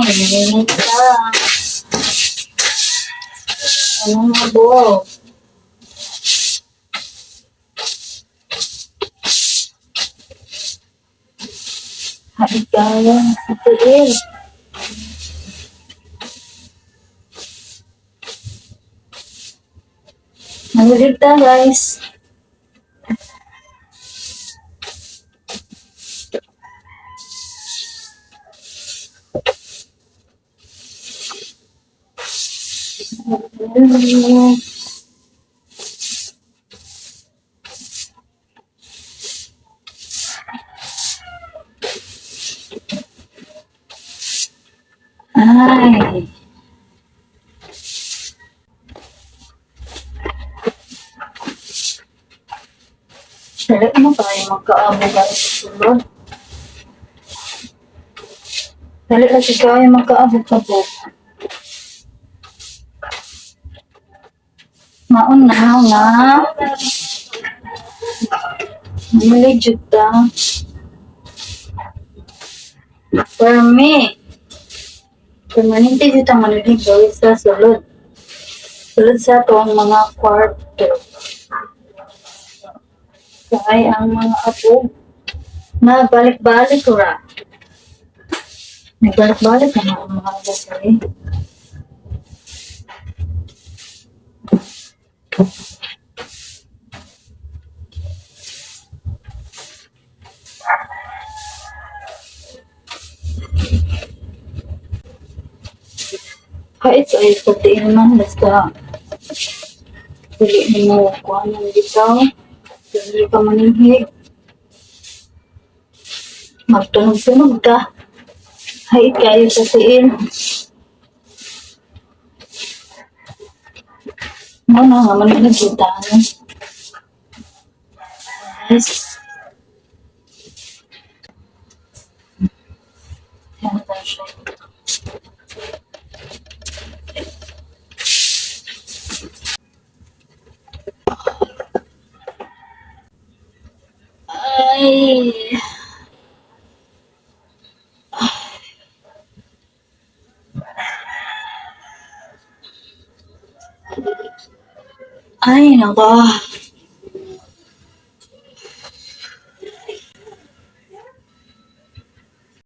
Maningit ka. Anong abo? Happy kayo. Tiil. Mangulit ta, guys. Ay. Dali mo tayo magkaamo, guys, sa sulod. Dali lang si kayo magkaabot sa po. Maon na, na. Mamali jud ta. Permi. Permanente jud ang manulig, guys, sa sulod. Sulod sa to ang mga kwarto. Kay ang mga apo na balik-balik ra. Nagbalik-balik na ang mga apo eh. Kahit ay pagtiin man, basta dili nimo kuha ng bitaw, dili ka manihig, magtunog-tunog ka. Hait kayo sa tiil. Mo na nga manihig kita, ano. Guys. Yan tayo siya. Ay. Ay, nako.